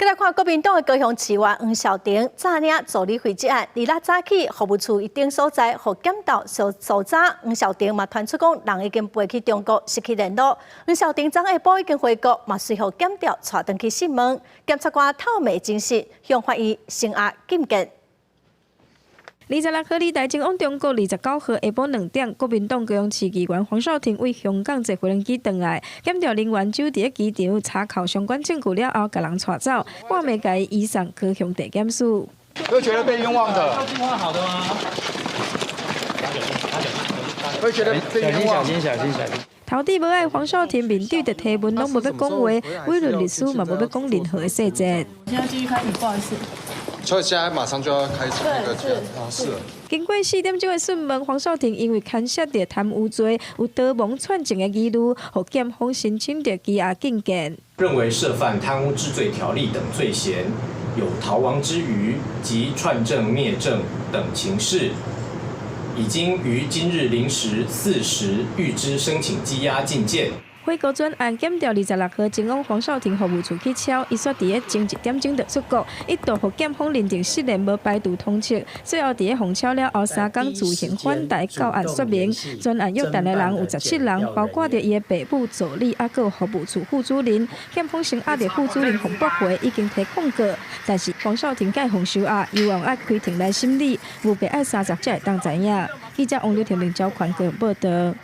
繼來看國民黨的高雄市議員黃紹庭詐領助理費這案，禮六早起服務處一等所在，予檢調搜查，黃紹庭嘛傳出講人已經飛去中國，失去聯絡。黃紹庭昨下晡已經回國，嘛隨予檢調帶轉去訊問，檢察官透明證實，向法院聲押禁見。26號李台前往中國，29號下晡2點，國民黨高雄市議員黃紹庭對香港坐飛機轉來，檢調人員就佇機場查扣相關證據了後，共人帶走，半暝共伊移送高雄地檢署。會覺得被冤枉的。好的嗎？會覺得被冤枉。小心小心小心。頭拄無愛黃紹庭面對著提問，攏無欲講話，委論律師嘛無欲講任何的細節。現在繼續開始，不好意思。所以現在馬上就要開始那個啊，是。經過4點鐘的訊問，黃紹庭因為牽涉著貪污罪，有逃亡串證的疑慮，予檢方申請著羈押禁見。認為涉犯貪污治罪條例等罪嫌，有逃亡之虞及串證滅證等情事，已經於今日0時40預知申請羈押禁見。火鍋專案檢調26號前往黃紹庭服務處去抄，伊煞佇咧前1點鐘就出國，一度予檢方認定失聯，無排除通緝。最後佇咧封抄了後，3工自行返台到案說明。全案約談的人有17人，包括著伊的爸母、助理，猶閣有服務處副主任。檢方先押著副主任予駁回，已經提控告，但是黃紹庭蓋予收押，猶原愛開庭來審理，預計愛30才會當知影。記者王劉婷、林昭權高雄報道。